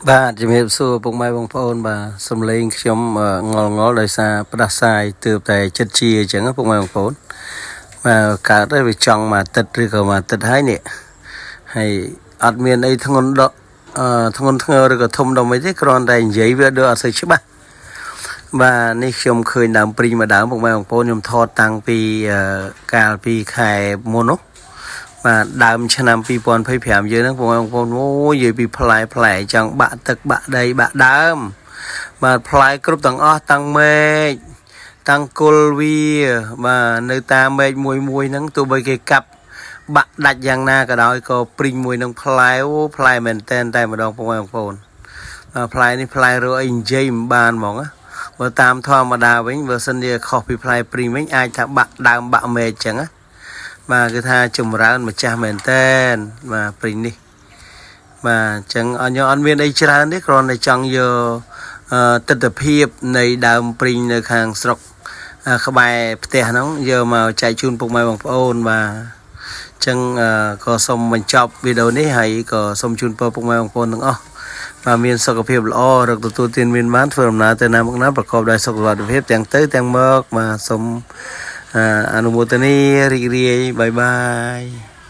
បាទជំរាបសួរពុកម៉ែបងប្អូនបាទសំឡេងខ្ញុំអឺងល់ងល់ដោយសារផ្ដាសាយទើបតែចិត្តជាអញ្ចឹងណាពុកម៉ែបងប្អូនបាទកើតទៅវាចង់មួយអាទិត្យឬក៏មួយអាទិត្យហើយនេះហើយអត់មានអីធ្ងន់ដកអឺធ្ងន់ធ្ងរឬក៏ធំដុំអីទេគ្រាន់តែនិយាយវាដូចអត់សូវច្បាស់បាទនេះខ្ញុំឃើញដើមព្រីងមួយដើមពុកម៉ែបងប្អូនខ្ញុំថតតាំងពីអឺកាលពីខែមុននោះ បាទដើមឆ្នាំ2025យើងហ្នឹងបងប្អូនអូយនិយាយពីផ្លែផ្លែចង់បាក់ទឹកបាក់ដីបាក់ដើមបាទផ្លែគ្រប់ទាំងអស់តាំងមេឃតាំងគុលវាបាទនៅតាមមេឃមួយមួយហ្នឹងទោះបីគេកាប់បាក់ដាច់យ៉ាងណាក៏ដោយក៏ព្រីងមួយនឹងផ្លែអូផ្លែមែនតែនតែម្ដងបងប្អូនបាទផ្លែនេះផ្លែរកអីនិយាយមិនបានហ្មងណាបើតាមធម្មតាវិញបើសិនជាខុសពីផ្លែព្រីងវិញអាចថាបាក់ដើមបាក់មេឃចឹងណា បាទគឺថាចម្រើនម្ចាស់មែនតែនបាទព្រីងនេះបាទអញ្ចឹងអត់យកអត់មានអីច្រើនទេគ្រាន់តែចង់យកអឺទស្សនភាពនៃដើមព្រីងនៅខាងស្រុកអឺក្បែរផ្ទះហ្នឹងយកមកចែកជូនពុកម៉ែបងប្អូនបាទអញ្ចឹងអឺក៏សូមបញ្ចប់វីដេអូនេះហើយក៏សូមជូនពរពុកម៉ែបងប្អូនទាំងអស់បាទមានសុខភាពល្អរកទទួលទានមានបានធ្វើដំណើរទៅណាមកណាប្រកបដោយសុខសុវត្ថិភាពទាំងទៅទាំងមកបាទសូម អនុមោទនារីករាយ bye bye.